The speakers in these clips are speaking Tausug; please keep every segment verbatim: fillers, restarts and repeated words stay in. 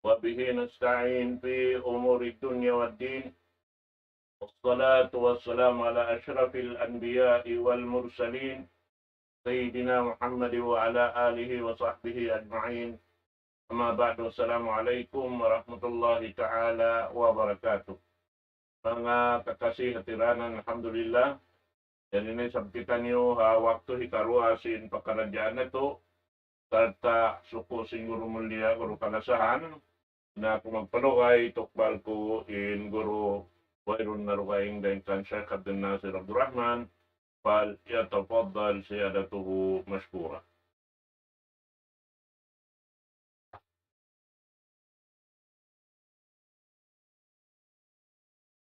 وبه نستعين في أمور الدنيا والدين. والصلاة والسلام على أشرف الأنبياء والمرسلين، سيدنا محمد وعلى آله وصحبه أجمعين. أما بعد، السلام عليكم ورحمة الله تعالى وبركاته. Manga kakasi ha tiranan, alhamdulillah. Jari na isab kitaniyu ha waktu hikaruwa sin pakaradjaan natu', sarta' suku' sin guru mulliya, guru kalasahan, na aku magpalugay, tukbal ku in guru wayruun na dugaing dayn kan Sheikh Abdul Nasir Abdul Rahman, فليتفضل سيادته مشكورا.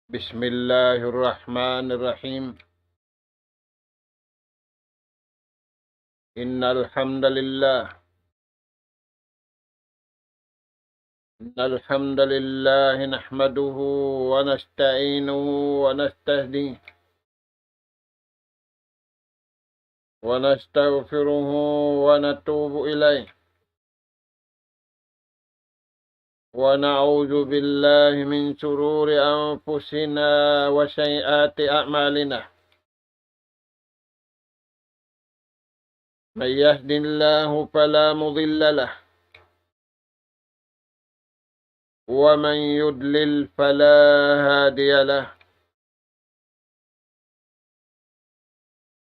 بسم الله الرحمن الرحيم. إن الحمد لله، إن الحمد لله نحمده ونستعينه ونستهديه ونستغفره ونتوب إليه، ونعوذ بالله من شرور أنفسنا وسيئات أعمالنا. من يهد الله فلا مضل له، ومن يضلل فلا هادي له.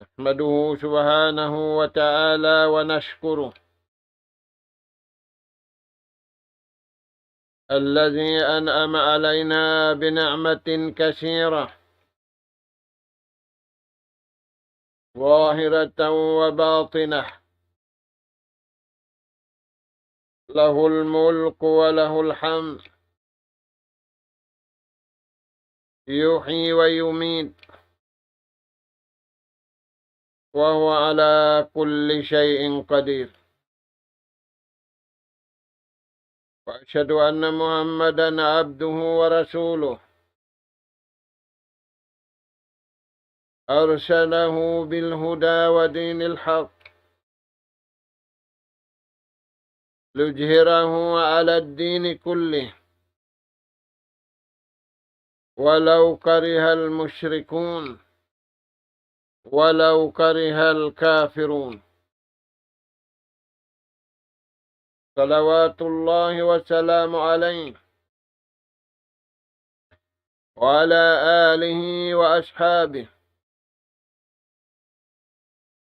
نحمده سبحانه وتعالى ونشكره، الذي أنعم علينا بنعمة كثيرة ظاهرة وباطنة، له الملك وله الحمد، يحيي ويميت، وهو على كل شيء قدير. وأشهد أن محمدا عبده ورسوله، أرسله بالهدى ودين الحق ليظهره على الدين كله ولو كره المشركون، ولو كره الكافرون. صلوات الله وسلامه عليه وعلى آله وأصحابه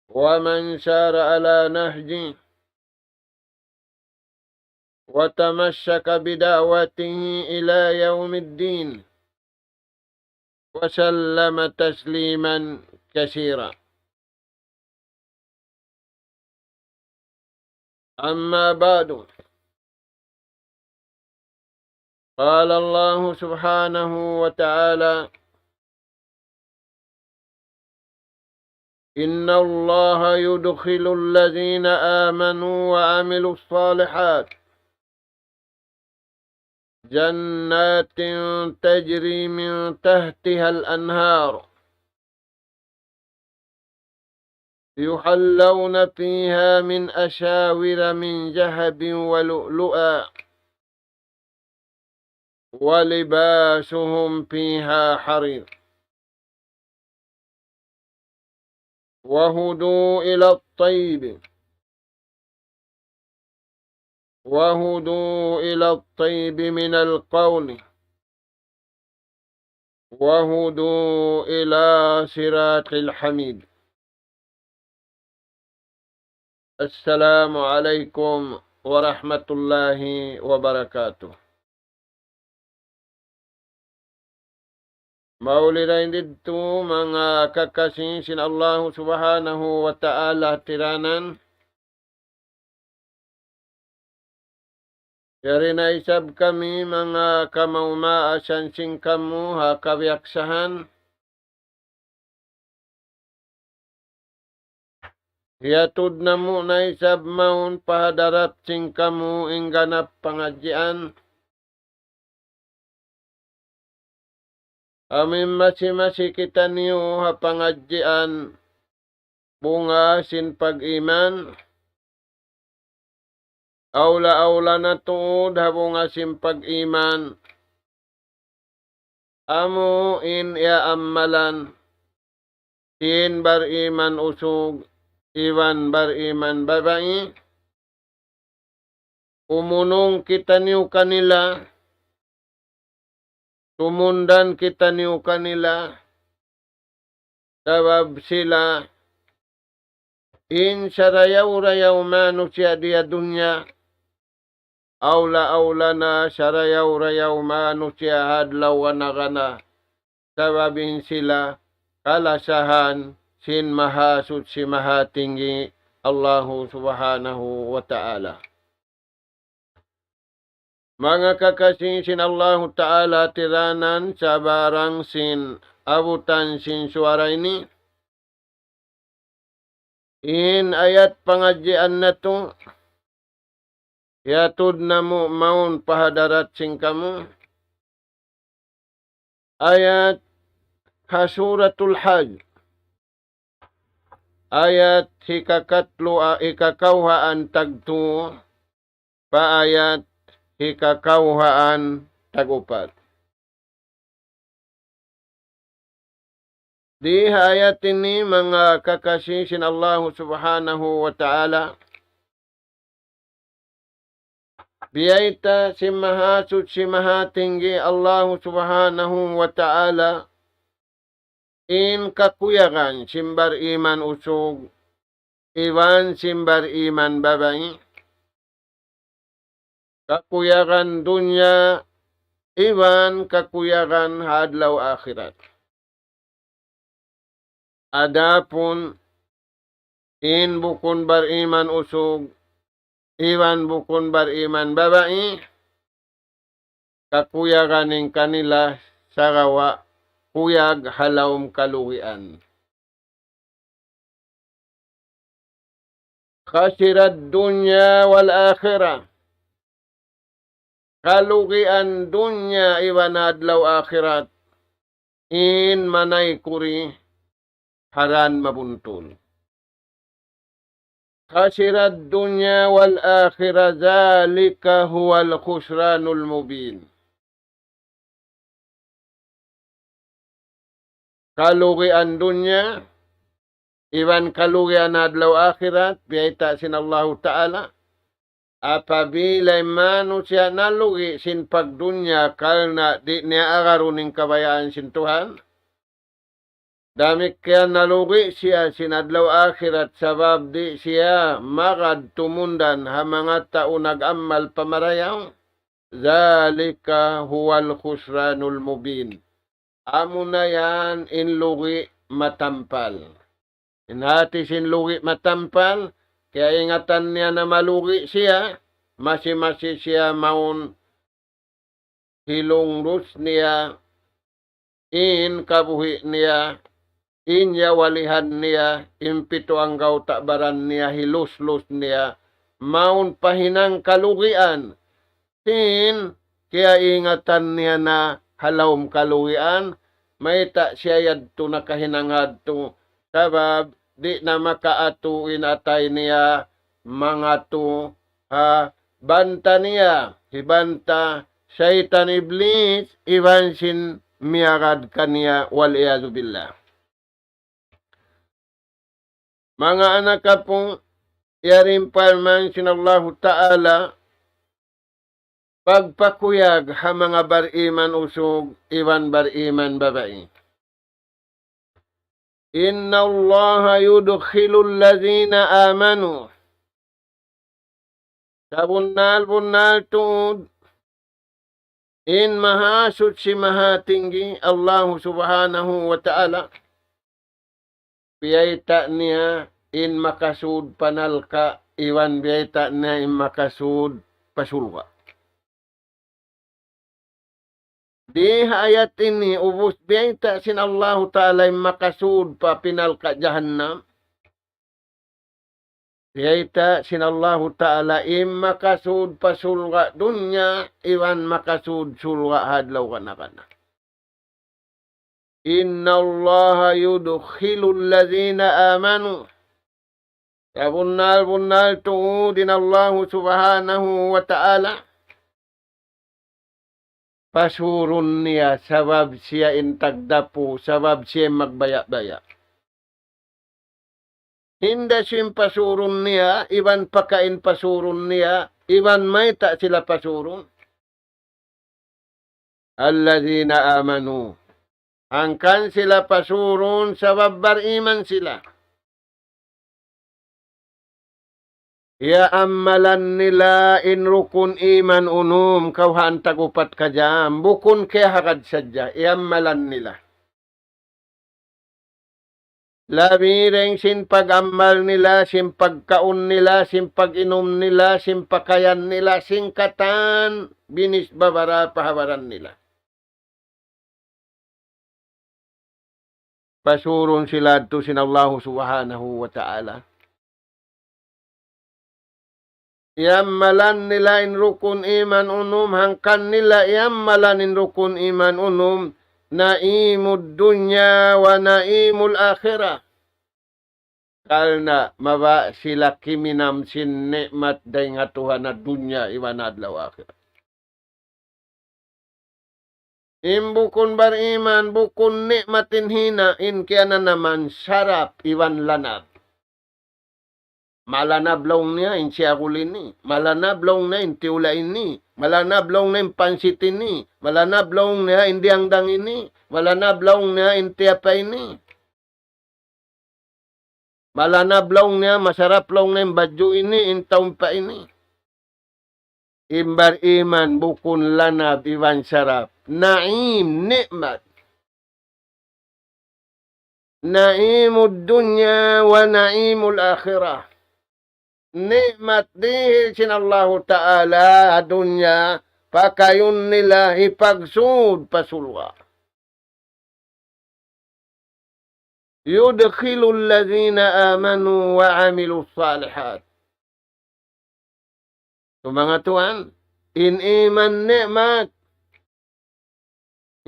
ومن سار على نهجه وتمسك بدعوته إلى يوم الدين، وسلم تسليما كثيرا. أما بعد، قال الله سبحانه وتعالى: إن الله يدخل الذين آمنوا وعملوا الصالحات جنات تجري من تحتها الأنهار يحلون فيها من أساور من ذهب ولؤلؤا ولباسهم فيها حرير. وهدوا إلى الطيب، وهدوا إلى الطيب من القول، وهدوا إلى صراط الحميد. السلام عليكم ورحمة الله وبركاته. Mauli dayn didtu manga kakasi sin Allahu Subhanahu wa Ta'ala tiranan. Yari na isab kami manga kamaumaasan sin kamu ha kabiyaksahan. Hiyatud namu' na isab mawn pa hadarat sin kamu in ganap pangadjian. Amu in masi-masi kitaniyu ha pangadjian bunga sin pag-iman. Awla-awla na tuud ha bunga sin pag-iman. Amu in iyaammalan sin bariman usug iban bariman babai. Umunung kitaniyu kanila, tumundan kitaniyu kanila, sabab sila in sarayaw-rayaw manusiya' di ha dunya, awla-awla na sarayaw-rayaw manusiya' ha adlaw gana-gana, sabab in sila kalasahan sin Mahasuchi Mahatinggi Allahu Subhanahu wa Ta'ala. Manga kakasi sin Allahu Ta'ala, tiranan sabarang sin abutan sin suwara ini, in ayat pangadjian natu', hiyatud namu' mawn pa hadarat sin kamu. Ayat ha Suratul Hajj. Ayat hikakatlu, a, hikakawhaan tagtu, pa ayat hikakawhaan tagupat. Di ha ayat ini, manga kakasi sin Allahu Subhanahu wa Ta'ala, biyayta' sin Mahasuchi Mahatinggi Allahu Subhanahu wa Ta'ala in kakuyagan sin bariman usug iban sin bariman babai, kakuyagan dunya iban kakuyagan ha adlaw akhirat. Adapun in bukun bariman usug iban bukun bariman babai, kakuyagan in kanila sagawa' kuyag ha lawm kalugian. خسر الدنيا والآخرة. Kalugian dunya iban adlaw akhirat in manaykud ha dan mabuntul. خسر الدنيا والآخرة ذلك هو الخسران المبين. Kalugian dunya iban kalugian adlaw akhirat, biyayta' sin Allahu Ta'ala, apabila in manusiya' nalugi' sin pagdunya karna' di' niya agarun in kabayaan sin Tuhan, damikkiyan nalugi' siya sin adlaw akhirat sabab di' siya magad tumundan ha manga tau nag-amal pa marayaw. ذلك هو الخسران المبين. Amuna yan in lugi' matampal. In hati sin lugi' matampal, kiyaingatan niya na malugi' siya, masi-masi siya mawn hilunglus niya in kabuhi' niya, in yawalihan niya, in pitu anggawta' baran niya, hiluslus niya, mawn pa hinang kalugian. Sin kiyaingatan niya na ha lawm kalugian, mayta' siya yadtu nakahinang hadtu, sabab di' na makaatu in atay niya mangatu ha banta niya, hibanta saytan iblis, iban sin miyagad kaniya, والعياذ بالله. Manga anak apu', yari in parman sin Allahu Ta'ala, pagpakuyag ha manga bariman usug iban bariman babai. إن الله يدخل الذين آمنوا. Sabunnal-bunnal tuud, in Mahasuchi Mahatinggi, Allahu Subhanahu wa Ta'ala, biyayta' niya in makasud pa narka', iban biyayta' niya in makasud pa surga'. Di ha ayat ini, ubus biyayta' sin Allahu Ta'ala in makasud pa pi narka' jahannam. Biyayta' sin Allahu Ta'ala in makasud pa surga' dunya, iban makasud surga' ha adlaw gana-gana. إن الله يدخل الذين آمنوا. Sabunnal-bunnal tuud in Allahu Subhanahu wa Ta'ala, pasurun niya sabab siya in tagdapu, sabab siya in magbaya'-baya'. Hinda sin pasurun niya, iban pakain pasurun niya, iban mayta' sila pasurun. الذين آمنوا. Hangkan sila pasurun sabab bariman sila. Iyaammalan nila in rukun iman unum, kawhaan tag-upat kajam, bukun kiyahagad sadja, iyaammalan nila. Labi dayn sin pag-ammal nila, sin pagkaun nila, sin pag-inum nila, sin pakayan nila, sin katan binisbabara pa habaran nila. Pasurun sila adtu sin Allahu Subhanahu wa Ta'ala. Iyaammalan nila in rukun iman unum, hangkan nila iyaammalan in rukun iman unum, نعيم الدنيا ونعيم الآخرة. Karna' mabaya' sila kiminam sin ni'mat dayn ha Tuhan ha dunya iban adlaw akhirat. In bukun bariman, bukun ni'mat in hina, in kiyananaman sarap iban lanab. Malanab laung niya in siyagul ini, malanab laung niya in tiyula' ini, malanab laung niya in pansit ini, malanab laung niya in diyangdang ini, malanab laung niya in tiyapa ini. Malanab laung niya, masarap laung niya in badju' ini, in taumpa' ini. In bariman bukun lanab iban sarap. Na'im, ni'mat. نعيم الدنيا ونعيم الآخرة. Ni'mat dihil sin Allahu Ta'ala ha dunya, pakayun nila hipagsud pa surga'. يدخل الذين آمنوا وعملوا الصالحات. So, manga tuwan, in iman ni'mat,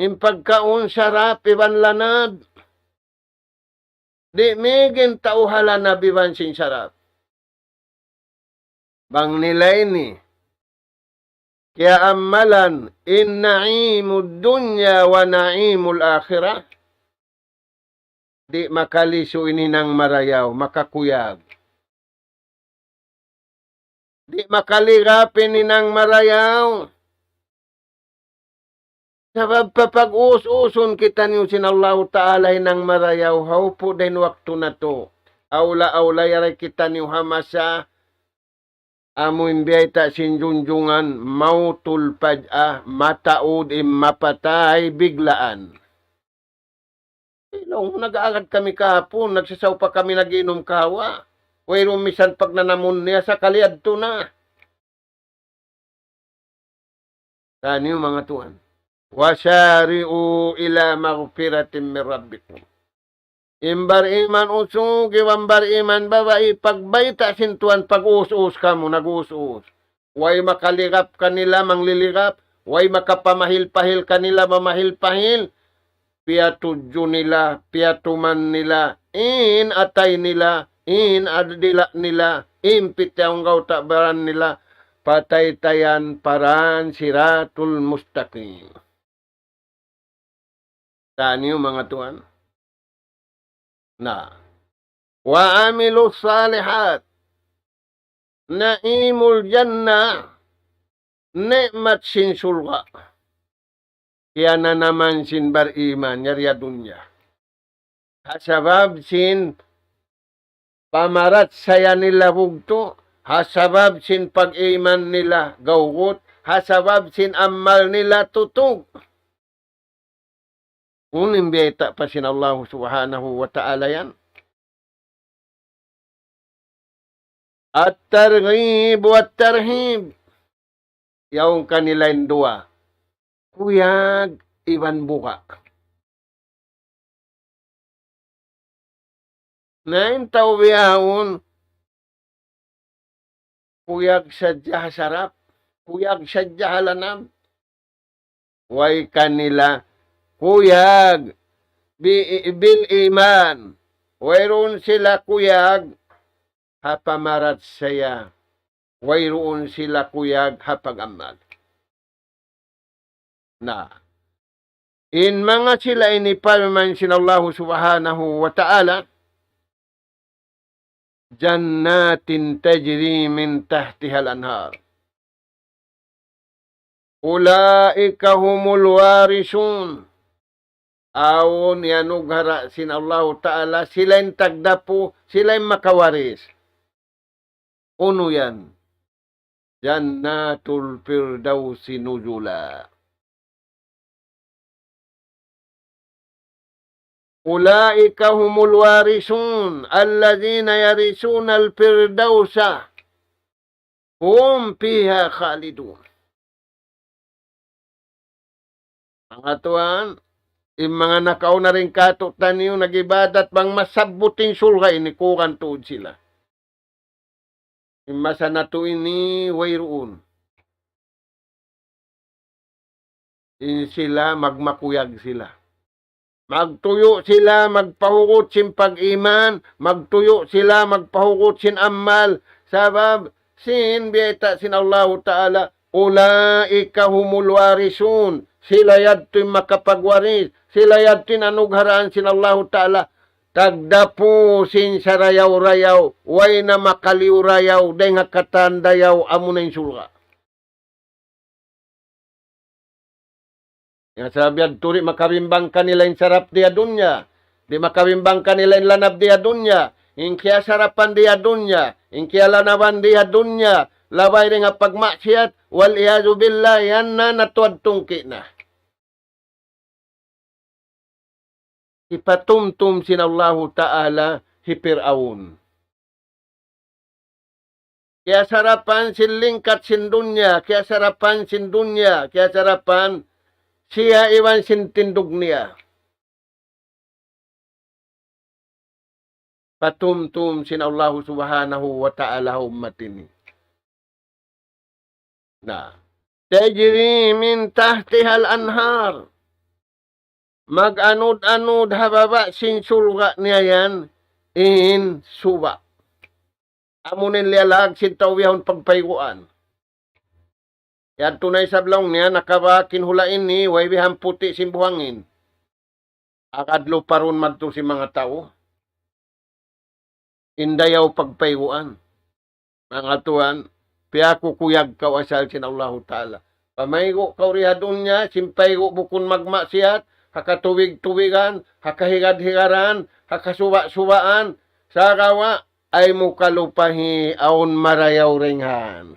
in pagkaun sarap iban lanab, di' mīg in tau ha lanab iban sin sarap. Bang nila ini kiyaammalan in نعيم الدنيا ونعيم الآخرة, di' makalisu in hinang marayaw, makakuyag. Di' makaligap in hinang marayaw. Sabab papag-us-usun kitaniyu sin Allahu Ta'ala hinang marayaw, ha upu' dayn waktu natu'. Awla-awla yari kitaniyu ha masa, amu in biyayta' sin junjungan, موت الفجأة, mataud in mapatay biglaan. Laung mu, nag-aagad kami kahapun, nagsasaw pa kami, nag-inum kahawa. Wayruun misan pagnanamun niya, sakali yadtu na. Taniyu, manga tuwan. وسارعوا إلى مغفرة من ربكم. In bariman usug iban bariman babai, pagbayta' sin Tuhan, pag-us-us kamu, nag-us-us. Way makaligap kanila, mangliligap. Way makapamahil-pahil kanila, mamahil-pahil. Piyatudju nila, piyatuman nila, in atay nila, in ad-, dila' nila, in pitiyaunggaw ta' baran nila, pataytayan pa dan Siratul Mustaqim. Taniyu, manga tuwan. Na. وعملوا الصالحات. نعيم الجنة. Ni'mat sin surga'. Kiyananaman sin bariman, yari ha dunya. Ha sabab sin pamarachaya nila bugtu', ha sabab sin pag-iman nila gawgut, ha sabab sin amal nila tutug. Unu in biyayta' pa sin Allahu Subhanahu wa Ta'ala yan? الترغيب والترهيب. Yaun kanila in duwa. Kuyag iban buga'. Na in tau bihaun, kuyag sadja ha sarap, kuyag sadja ha lanab. Way kanila kuyag bi-, bil iman. Wayruun sila kuyag ha pamarachaya, wayruun sila kuyag ha pag-amal. Na, in manga sila ini parman sin Allahu Subhanahu wa Ta'ala, جنات تجري من تحتها الأنهار. أولئك هم الوارثون. Awn iyanughara' sin Allahu Ta'ala, sila in tagdapu, sila in makawaris. Unu yan? جنات الفردوس نزلا. أولئك هم الوارثون الذين يرثون الفردوس هم فيها خالدون. Manga tuwan, in manga nakauna dayn kātu'niyu nag-ibadat bang masabbut in surga' ini, kulang tuud sila. In masa natu' ini wayruun. In sila magmakuyag sila. Magtuyu' sila magpahugut sin pag-iman, magtuyu' sila magpahugut sin amal. Sabab sin biyayta' sin Allahu Ta'ala, أولئك هم الوارثون. Sila yadtu in makapagwaris. Sila yadtu in anugharaan sin Allahu Ta'ala. Tagdapu sin sarayaw-rayaw, way na makaliyu-rayaw, dayn ha katan dayaw, amuna in surga'. Hangkan sabab yadtu di' makabimbang kanila in sarap di ha dunya. Di' makabimbang kanila in lanab di ha dunya. In kiyasarapan di ha dunya. In kiyalanaban di ha dunya. Labay dayn ha pagmaksiyat. والعياذ بالله, yan na natuad tungki' na. Hipatumtum sin Allahu Ta'ala hi Pir'aun. Kiyasarapan sin lingkat sin dunya, kiyasarapan sin dunya, kiyasarapan siya iban sin tindug niya. Patumtum sin Allahu Subhanahu wa Ta'ala ha ummat ini. Na. تجري من تحتها الأنهار. Mag-anud-anud ha baba' sin surga' niya yan in suba'. Amu in liyalag sin tau bihaun pagpayguan. Yadtu na isab laung niya, nakabak in hula' ini, way bihan puti' sin buhangin. Agad luparun madtu sin manga tau. In dayaw pagpayguan. Manga tuwan, piyakukuyag kaw asal sin Allahu Ta'ala. Pamaygu' kaw di ha dunya, sin paygu' bukun magmaksiyat, ha katubig-tubigan, ha kahigad-higaran, ha kasuba'-subaan, sagawa', ay mu kalupahi awn marayaw dayn ha yan.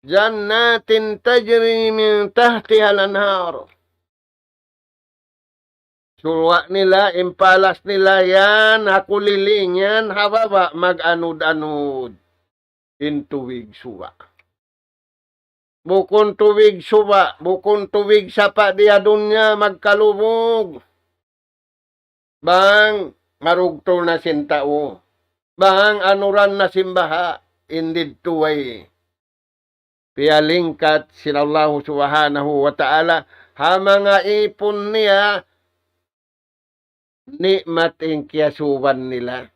جنات تجري من تحتها الأنهار. Surga' nila, in palas nila yan, ha kuliling yan, ha baba' mag-anud-anud in tubig suba'. Bukun tubig suba', bukun tubig sapa' di ha dunya magkalubug. Bang marugtul na sin tau. Bang anuran na sin baha', in didtu way piyalingkat sin Allahu Subhanahu wa Ta'ala ha manga ipun niya, ni'mat in kiyasuban nila.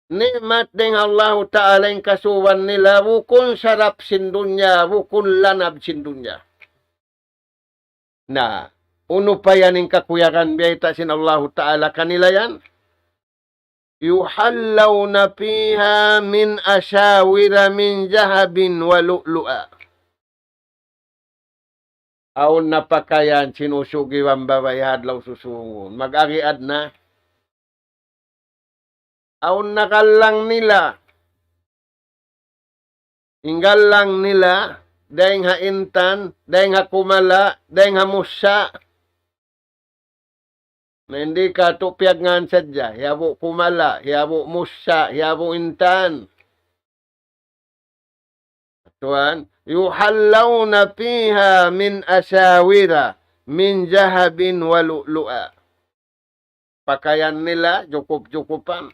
Ni'mat dayn ha Allahu Ta'ala in kasuban nila, bukun sarap sin dunya, bukun lanab sin dunya. Na, unu pa yan in kakuyagan biyayta' sin Allahu Ta'ala kanila yan? يحلون فيها من أساور من ذهب ولؤلؤا. Awn na pakayan sin usug iban babai ha adlaw susūngun. Mag-agiad na. Awn na gallang nila. In gallang nila, dayng ha intan, dayng ha kumala', dayng ha mussa'. Na in di' katu' piyagngan sadja, hiyabu' kumala', hiyabu' mussa', hiyabu' intan. Tuwan, يحلون فيها من أساور من ذهب ولؤلؤا. Pakayan nila, jukup-jukupan.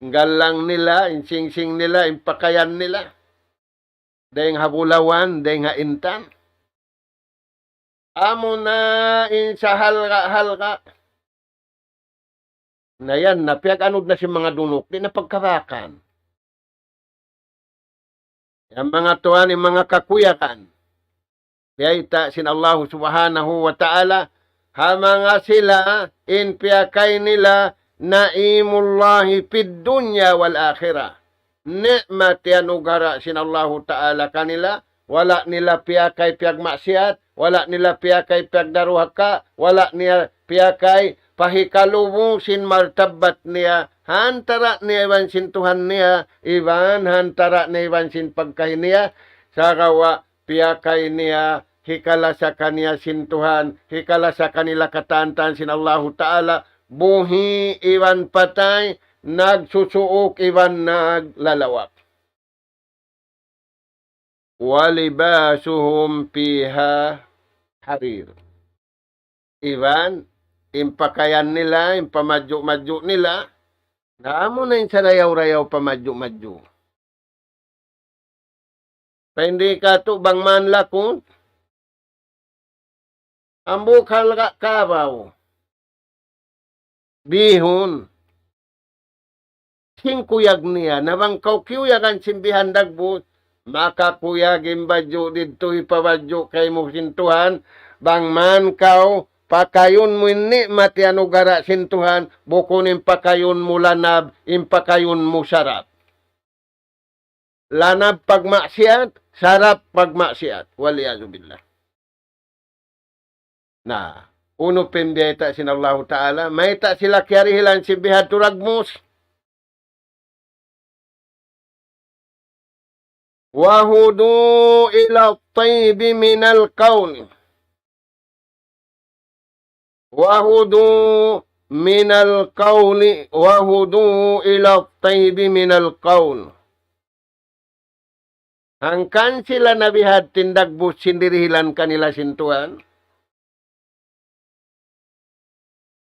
In gallang nila, in singsing nila, in pakayan nila. Dayng ha bulawan, dayng ha intan. Amuna in sahalga'-halga'. Na yan, na piyag-anud na sin manga dunuk, di' na pagkabakan. Yan manga tuwan, in manga kakuyagan. Biyayta' sin Allahu Subhanahu wa Ta'ala, ha manga sila in piyakay nila نعيم الله في الدنيا والآخرة. Ni'mat yan ugara sin Allahu Ta'ala kanila, wala' nila piyakay piyagmaksiyat, wala' nila piyakay piyagdaruhaka, wala' nila piyakay pahikalubu sin martabat niya, ha antara' niya iban sin Tuhan niya, iban ha antara' niya iban sin pagkahi niya, sagawa' piyakay niya, hikalasa kaniya sin Tuhan, hikalasa kanila katantan sin Allahu Ta'ala, buhi' iban patay, nagsusuuk iban naglalawak. ولباسهم فيها حرير. Iban, in pakayan nila, in pamadju'-madju' nila, na amu na in sarayaw-rayaw pamadju'-madju'. Paindi katu' bang man laku, hambuuk halga' kabaw. Bihun. Sin kuyag niya, na bang kaw kiyuyagan sin bihan dagbus, makakuyag in badju' didtu hipabadju' kaymu sin Tuhan, bang man kaw pakayun mu in ni'mat yan ugara sin Tuhan, bukun in pakayun mu lanab, in pakayun mu sarap. Lanab pagmaksiyat, sarap pagmaksiyat. والعياذ بالله. Na, unu pa in biyayta' sin Allahu Ta'ala, mayta' sila kiyarihilan sin bihadtu dagbus. وهدوا إلى الطيب من القول. وهدوا من القول، وهدوا إلى الطيب من القول. Hangkan sila nabihadtu in dagbus sin dirihilan kanila sin Tuhan,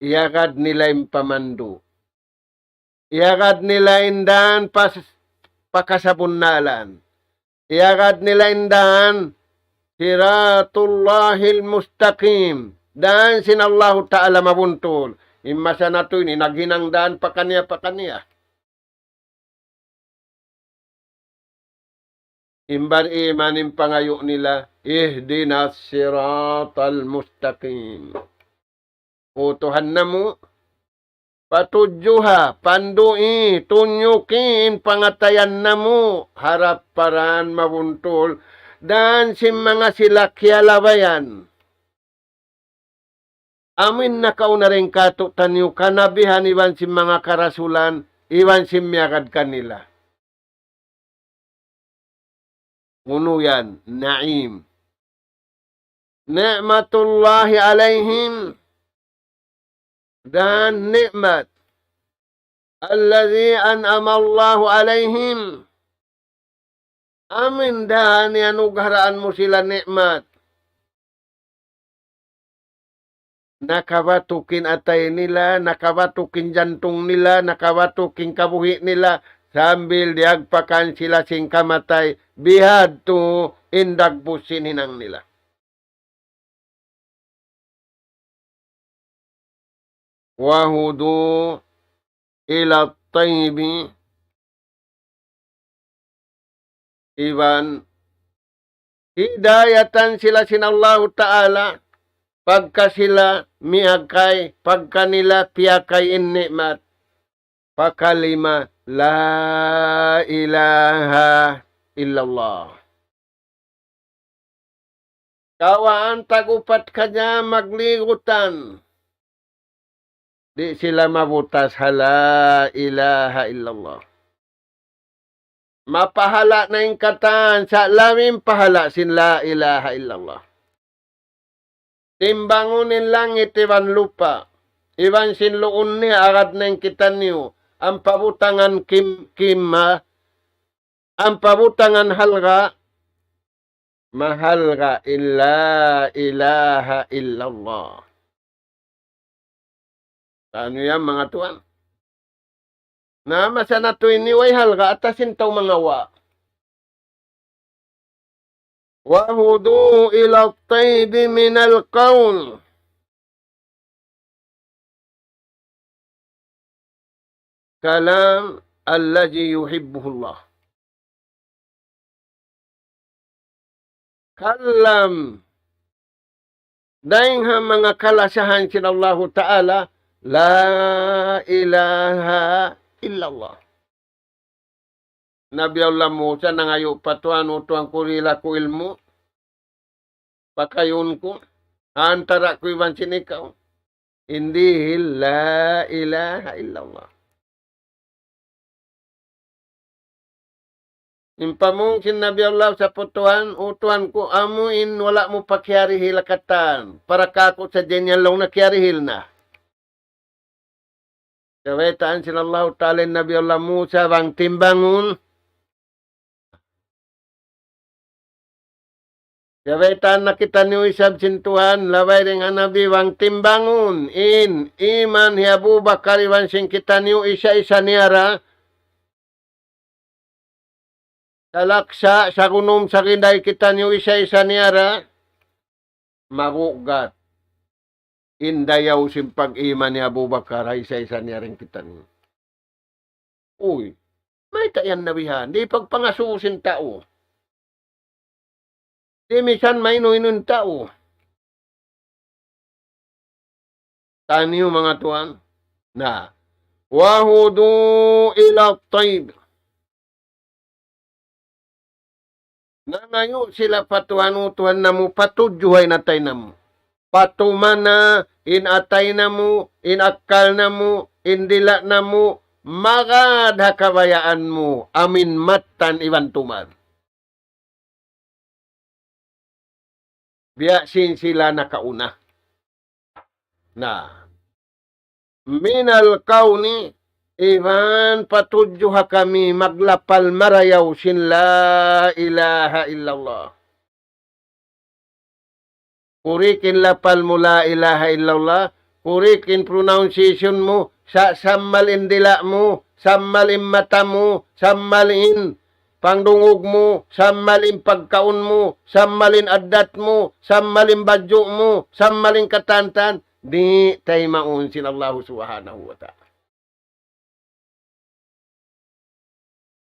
iyagad nila in pamandu'. Iyagad nila in dan pas-, pakasabunnalan. Iyagad nila in dan صراط الله المستقيم. Dan sin Allahu Ta'ala mabuntul. In masa natu' ini naghinang dan pakaniya-pakaniya. In bariman in pangayu' nila, اهدنا الصراط المستقيم. O Tuhan namu', patudjuha, pandu'i, tunyuki in pangatayan namu', harap pa dan mabuntul, dan sin manga sila kiyalabayan. Amu in nakauna dayn kātu'niyu kanabihan iban sin manga karasulan, iban sin miyagad kanila. Unu yan, na'im. نعمة الله عليهم, dan ni'mat. الذي أنعم الله عليهم. Amu in dan iyanugaharaan mu sila ni'mat. Nakabatuk in atay nila, nakabatuk in jantung nila, nakabatuk in kabuhi' nila, sambil diyagpakan sila sin kamatay, bihadtu in dagbus sin hinang nila. وهدوا إلى الطيب, iban hidayatan sila sin Allahu Ta'ala, pagka sila miyakay, pagka nila piyakay in ni'mat. Pakalima, لا إله إلا الله. Kawaan tag-upat kaniya magligutan. Di' sila mabutas ha لا إله إلا الله. Mapahala' na in katan, sa' labi in pahala' sin لا إله إلا الله. Timbangun in langit iban lupa', iban sin luun niya agad na in kitaniyu, ampa butangan kim-, kimma, ampa butangan halga', mahalga' in لا إله إلا الله. Unu yan, manga tuwan? Na masa natu' ini way halga' atasin tau mangawa'. وهدوا إلى الطيب من القول. الكلام الذي يحبه الله. Kalam. Dayn ha manga kalasahan sin Allahu Ta'ala, لا إله إلا الله. Nabi Allah Musa nangayu' pa Tuhan, "O Tuhan ku, dihil aku ilmu', pakayun ku, antara' ku iban sin ikaw." In dihil, لا إله إلا الله. In pamung sin Nabi Allah, "Sapu Tuhan, O Tuhan ku, amu in wala' mu pa kiyarihil ha katan, para kāku' sadja in yan laung na kiyarihil na." Kabaytaan sin Allahu Ta'ala in Nabi Allah Musa bang timbangun. Kabaytaan na kitaniyu isab sin Tuhan, labay dayn ha Nabi bang timbangun in iman hi Abu Bakar iban sin kitaniyu isa-isa niya ra. Talaksa' sagunum saginday kitaniyu isa-isa niya ra. Magugat in dayaw sin pag-iman ni Abu Bakar ha isa-isa niya dayn kitaniyu. Uy, mayta' yan nabihan? Di' pagpangasubu sin tau. Di' misan mainu-inu in tau. Taniyu manga tuwan. Na. وهدوا إلى الطيب. Nangayu' sila pa Tuhan, "O Tuhan namu', patudju ha in atay namu'. Patumana in atay namu', in akkal namu', in dila' namu', magad ha kabayaan mu, amu in mattan iban tumar." Biya' sin sila nakauna. Na, من الكون, iban patudju ha kami maglapal marayaw sin لا إله إلا الله. Correct in lapal mu لا إله إلا الله, correct in pronunciation mu, sa-, sammal in dila' mu, sammal in mata mu, sammal in pangdungug mu, sammal in pagkaun mu, sammal in addat mu, sammal in badju' mu, sammal in katantan, di' taymaun sin Allahu Subhanahu wa Ta'ala.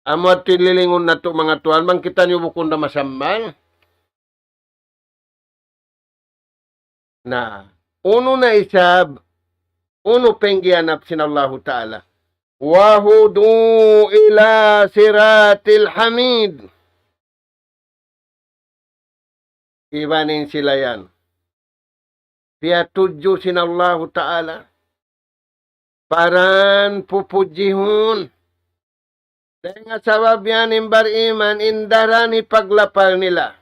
Amu yadtu in lilingun natu' manga tuwan, bang kitaniyu bukun da masammal. Na, unu na isab, unu pa in giyanap sin Allahu Ta'ala. وهدوا إلى صراط الحميد. Iban in sila yan piyatudju sin Allahu Ta'ala pa dan pupudjihun. Dayn ha sabab yan in bariman, in daran hipaglapal nila,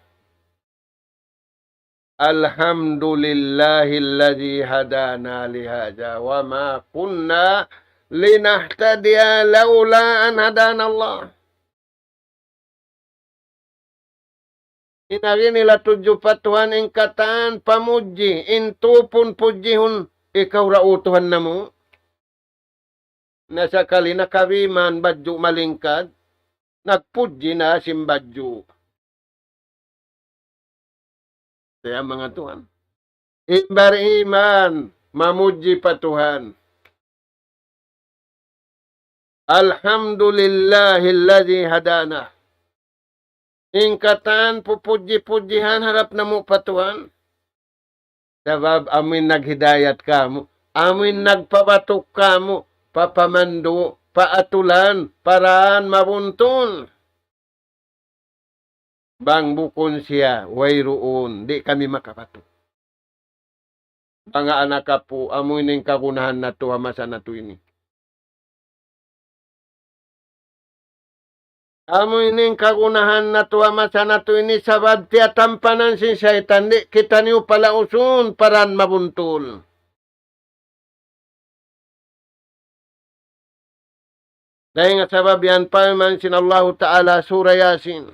الحمد لله الذي هدانا لهذا وما كنا لنهتدي لولا أن هدانا الله. In agi nila tudju pa Tuhan in katan pamudji, in tupun pudjihun, ikaw ra, O Tuhan namu'. Na sakali nakabiman badju' malingkat, nagpudji na sin badju'. Kaya manga tuwan, in bariman mamudji pa Tuhan. الحمد لله الذي هدانا. In katan pupudji-pudjihan harap namu' pa Tuhan. Sabab amu in naghidayat kāmu', amu in nagpabatuk kāmu', pa pamandu', pa atulan, pa dan mabuntul. Bang bukun siya, wayruun, di' kami makabatuk. Manga anak apu', amu ini in kagunahan natu' ha masa natu' ini. Amu ini in kagunahan natu' ha masa natu' ini, sabab tiyatampanan sin saytan, di' kitaniyu palausun pa dan mabuntul. Dayn ha sabab yan, parman sin Allahu Ta'ala, Surah Yasin,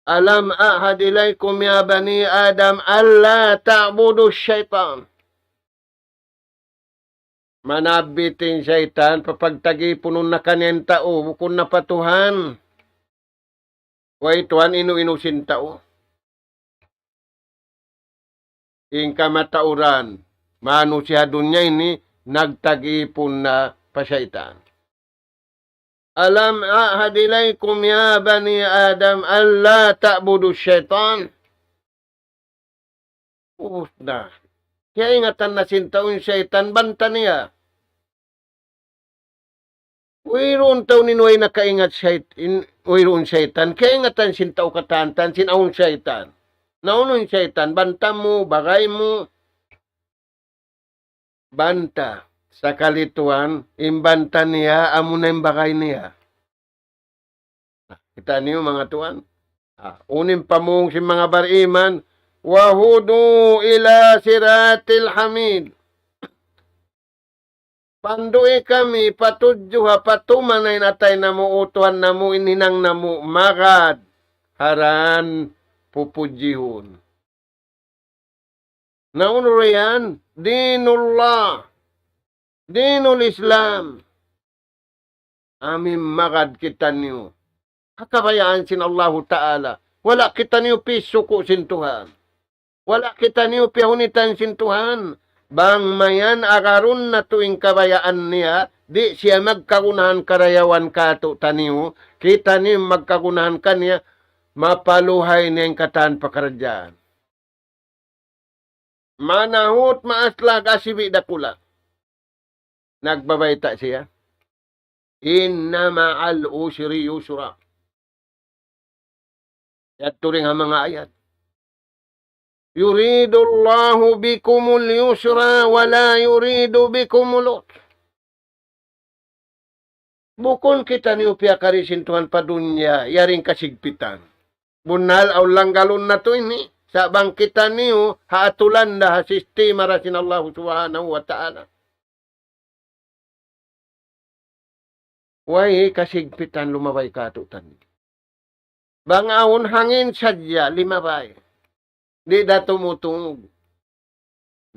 ألم أعهد إليكم يا بني آدم ألا تعبدوا الشيطان. Manabbit in saytan, papagtagipunun na kaniya in tau, bukun na pa Tuhan. Way tuwan, inu-inu sin tau. In kamatauran, manusiya' ha dunya ini, nagtagipun na pa saytan. ألم أعهد إليكم يا بني آدم ألا تعبدوا الشيطان. Ubus na. Kiyaingatan na sin tau in saytan, banta niya. Wayruun tau in way nakaingat sayt-, in, wayruun saytan. Kiyaingatan sin tau katan-katan, sin awn saytan. Na unu in saytan, banta mu, bagay mu, banta. Sakali tuwan, in banta niya, amuna in bagay niya. Kita' niyu, manga tuwan. Ah, unu in pamung sin manga bariman, وهدوا إلى صراط الحميد. Pandu'i kami, patudju ha, patuman in atay namu', utuhan namu', in hinang namu', magad, ha dan pupudjihun. Na unu ra yan, dinullah, dinul Islam. Amu in magad kitaniyu ha kabayaan sin Allahu Ta'ala. Wala' kitaniyu piyasuku sin Tuhan. Wala' kitaniyu piyahunitan sin Tuhan. Bang mayan agarun natu' in kabayaan niya, di' siya magkagunahan karayawan kātu'niyu, kitaniyu in magkagunahan kaniya, mapaluhay niya in katan pakaradjaan. Manahut maas laga sibi' dakula'. Nagbabayta' siya, إن مع العسر يسرا. Yadtu dayn ha manga ayat. يريد الله بكم اليسر ولا يريد بكم العسر. Bukun kitaniyu piyakari sin Tuhan pa dunya, yari in kasigpitan. Bunnal awn langgalun natu' ini, sa' bang kitaniyu ha aturan da ha sistema da sin Allahu Subhanahu wa Ta'ala. Way kasigpitan lumabay kātu'niyu. Bang awn hangin sadja limabay. Di' da tumutungug.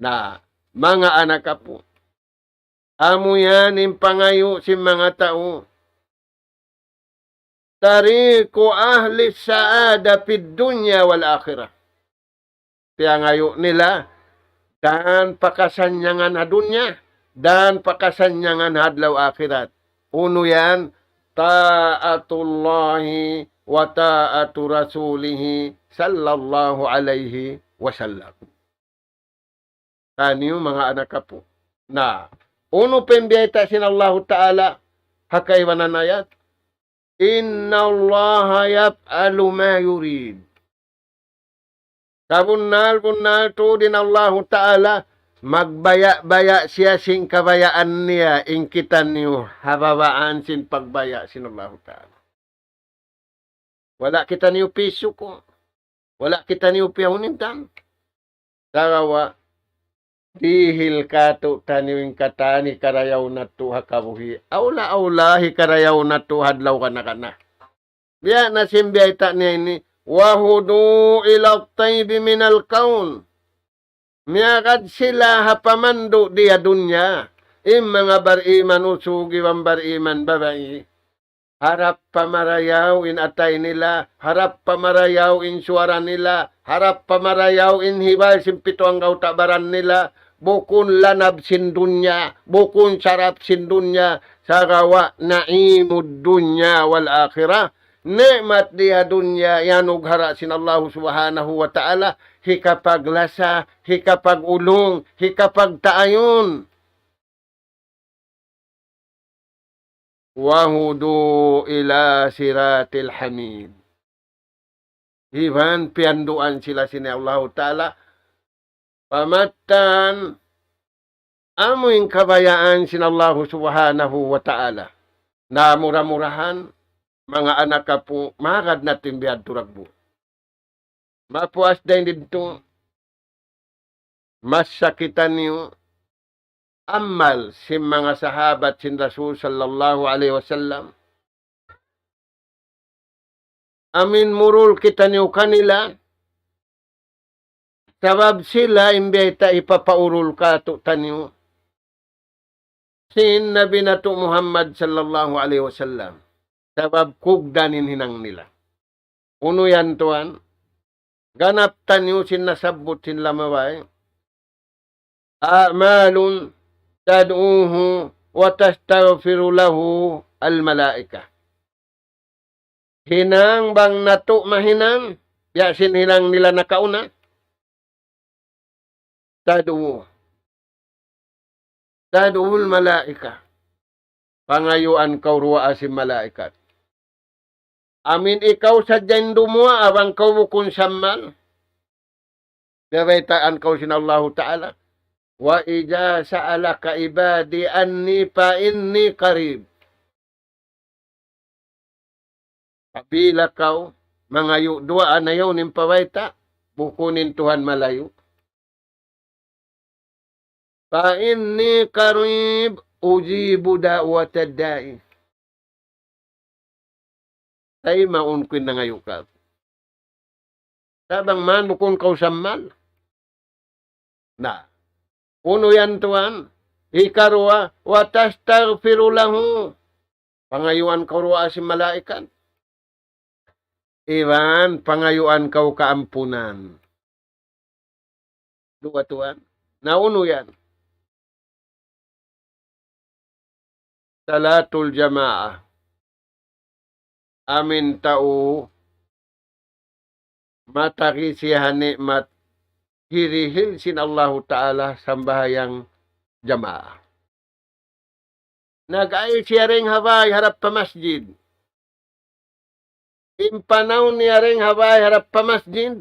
Na, manga anak apu'. Amu yan in pangayu' sin manga tau. طريق أهل السعادة في الدنيا والآخرة. Piyangayu' nila dan pa kasannyangan ha dunya, dan pa kasannyangan ha adlaw akhirat. Unu yan? طاعة الله وطاعة رسوله صلى الله عليه وسلم. Taniyu manga anak apu'. Na, unu pa in biyayta' sin Allahu Ta'ala ha kaibanan ayat? إن الله يفعل ما يريد. Sabunnal-bunnal tuud in Allahu Ta'ala, magbaya'-baya' siya sin kabayaan niya, in kitaniyu ha babaan sin pagbaya' sin Allahu Ta'ala. Wala' kitaniyu piyasuku. Wala' kitaniyu piyahunitan. Sagawa', dihil kātu'niyu in katan hikarayaw natu' ha kabuhi'. Awla-awla hikarayaw natu' ha adlaw kana-kana. Biya' na sin biyayta' niya ini, وهدوا إلى الطيب من القول. Miyagad sila ha pamandu' di ha dunya. In manga bariman usug iban bariman babai. Harap pa marayaw in atay nila, harap pa marayaw in suwara nila, harap pa marayaw in hibal sin pitu anggawta' baran nila, bukun lanab sin dunya, bukun sarap sin dunya, sagawa' نعيم الدنيا والآخرة, ni'mat di ha dunya, iyanughara' sin Allahu Subhanahu wa Ta'ala, hikapaglasa, hikapag-ulung, hikapagtaayun. وهدوا إلى صراط الحميد. Iban piyanduan sila sin Allahu Ta'ala, pamattan amu in kabayaan sin Allahu Subhanahu wa Ta'ala. Na mura-murahan, manga anak apu', magad natu' in bihadtu dagbu'. Mapuas dayn didtu, masa kitaniyu amal sin manga sahabat sin Rasul sallallahu alayhi wasallam. Amu in murul kitaniyu kanila, sabab sila in biyayta' hipapaurul kātu'niyu sin Nabi natu' Muhammad sallallahu alayhi wasallam. Sabab kugdan in hinang nila. Unu yan tuwan? Ganap taniyu sin nasabbut sin lamabay. أعمال تدعوه وتستغفر له الملائكة. Hinang bang natu' mahinang, biya' sin hinang nila nakauna. تدعو. تدعو الملائكة. Pangayuan kaw duwaa sin malaikat. Amin ikaw sadja in dumuwaa bang kaw bukun sammal. Biyabaytaan kaw sin Allahu Ta'ala. وإذا سألك عبادي عني فإني قريب. Apabila kaw mangayu' duwaa na yaun in pabayta', bukun in Tuhan malayu'. فإني قريب أجيب دعوة الداع. Taymaun ku in nangayu' kāku'. Sa' bang man bukun kaw sammal. Na. Unu yan tuwan? Hikaruwa, وتستغفر له. Pangayuan kaw duwaa sin malaikat. Iban pangayuan kaw kaampunan. Duwa tuwan. Na unu yan? صلاة الجماعة. Amin tau matagi siya ha ni'mat hirihil sin Allahu Ta'ala sambahayang jamaa. Nag-ay siya dayn ha bāy harap pa masjid. In panaw niya dayn ha bāy harap pa masjid,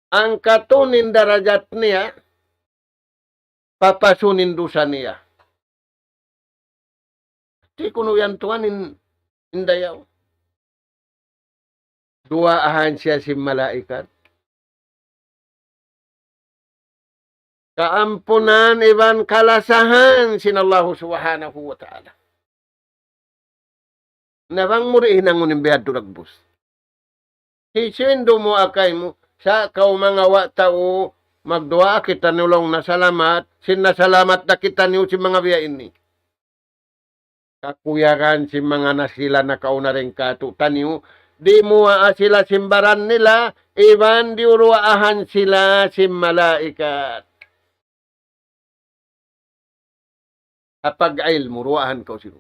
angkatun in darajat niya, papasun in dusa niya. Di' kunu' yan tuwan in, in dayaw. Duwaahan siya sin malaikat. Kaampunan iban kalasahan sin Allahu Subhanahu wa Ta'ala. Na bang mu di' hinangun in bihadtu dagbus. Hisiyu in dumuwaa kaymu, sa' kaw manga wa' tau, magduwaa kitaniyu laung na salamat, sin na salamat na kitaniyu sin manga biya' ini. Kakuyagan sin manga nasila nakauna dayn kātu'niyu, dimuwaa sila sin baran nila, iban diyuruwaahan sila sin malaikat. Ha pag-ilmu', duwaahan kaw sin.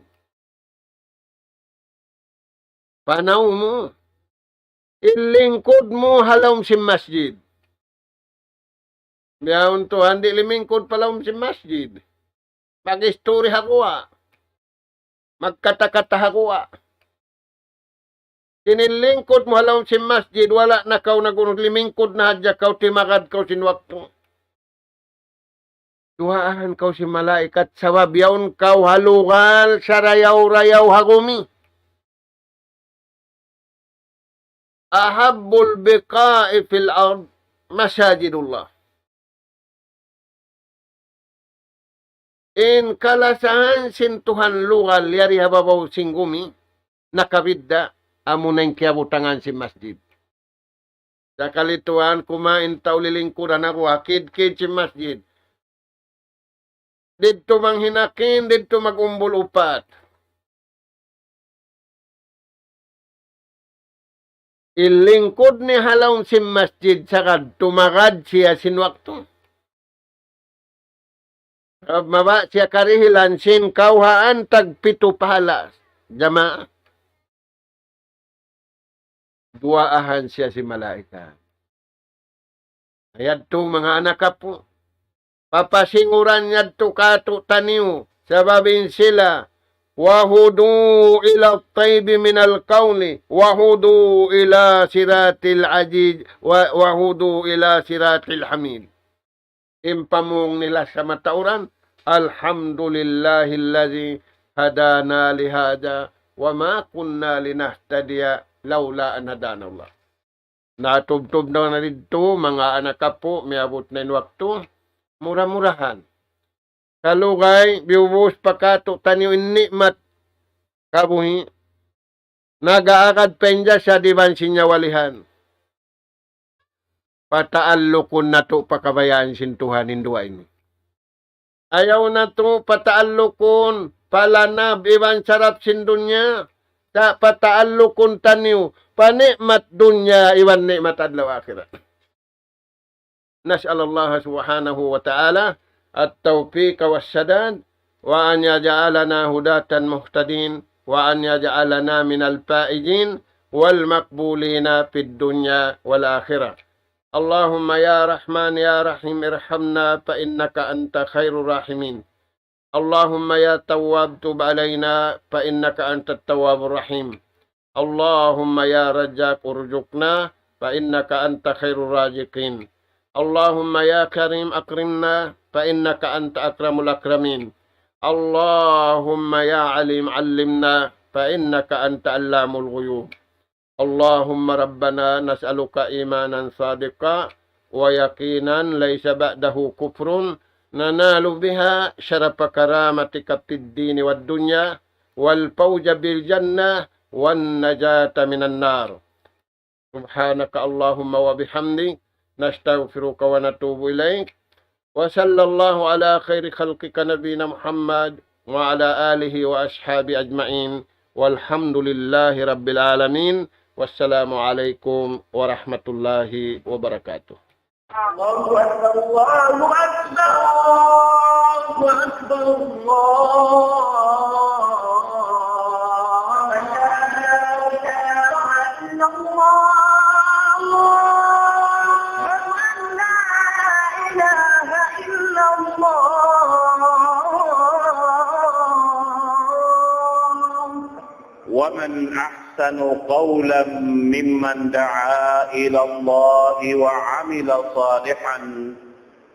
Panaw mu, in lingkud mu ha lawm sin masjid. Bihaun tuwan di' limingkud pa lawm sin masjid. Mag-istori ha guwa'. Magkata-kata ha guwa'. In lingkud mu ha lawm sin masjid, wala' na kaw nag-unu, limingkud na hadja kaw, timagad kaw sin waktu. Duwaahan kaw sin malaikat sabab yaun kaw ha lugal sarayaw-rayaw ha gumi. أحب البقاع في الأرض مساجد الله. In kalasahan sin Tuhan lugal yari ha babaw sin gumi, nakabidda', amuna in kiyabutangan sin masjid. Sakali tuwan, kumain tau lilingkuran aku, ha kid-kid sin masjid. Didtu manghinakin, didtu mag-umbul upat. In lingkud niya ha lawm sin masjid sagad tumagad siya sin waktu. Mabaya' siya karihilan sin kawhaan tagpitu pahala. Jamaa. Duwaahan siya sin malaikat. Yadtu manga anak apu'. Papasinguran yadtu kātu'niyu. Sabab in sila, وهدوا إلى الطيب من القول وهدوا إلى صراط العزيز و-، وهدوا إلى صراط الحميد. In pamung nila sa matauran, الحمد لله الذي هدانا لهذا وما كنا لنهتدي لولا أن هدانا الله. Natubtub na na didtu, manga anak apu', miyabut na in waktu, mura-murahan. Salugay, biyubus pa kātu'niyu in ni'mat kabuhi'. Nag-aagad pa in jasad iban sin nyawalihan. Pataallukun natu' pa kabayaan sin Tuhan in duwa ini. Ayaw natu' pataallukun, palanab iban sarap sin dunya, sa' pataallukun taniyu, pa ni'mat dunya iban ni'mat adlaw akhirat. نسأل الله سبحانه وتعالى التوفيق والسداد، وأن يجعلنا هداة مهتدين، وأن يجعلنا من الفائزين والمقبولين في الدنيا والآخرة. اللهم يا رحمن يا رحيم ارحمنا فإنك أنت خير الراحمين. اللهم يا تواب تب علينا فإنك أنت التواب الرحيم. اللهم يا رزاق ارزقنا فإنك أنت خير الرازقين. اللهم يا كريم أكرمنا فإنك أنت أكرم الأكرمين. اللهم يا عليم علمنا فإنك أنت علام الغيوب. اللهم ربنا نسألك إيمانا صادقا ويقينا ليس بعده كفر ننال بها شرف كرامتك في الدين والدنيا والفوز بالجنة والنجاة من النار. سبحانك اللهم وبحمدك نستغفرك ونتوب إليك. وصلى الله على خير خلقك نبينا محمد وعلى آله وأصحابه أجمعين. والحمد لله رب العالمين. والسلام عليكم ورحمة الله وبركاته. الله أكبر، الله أكبر، الله أكبر، الله أكبر. لا إله إلا الله. أشهد أن لا إله إلا الله. ومن أحسن قولا ممن دعا إلى الله وعمل صالحا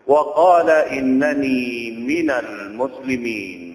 وقال إنني من المسلمين.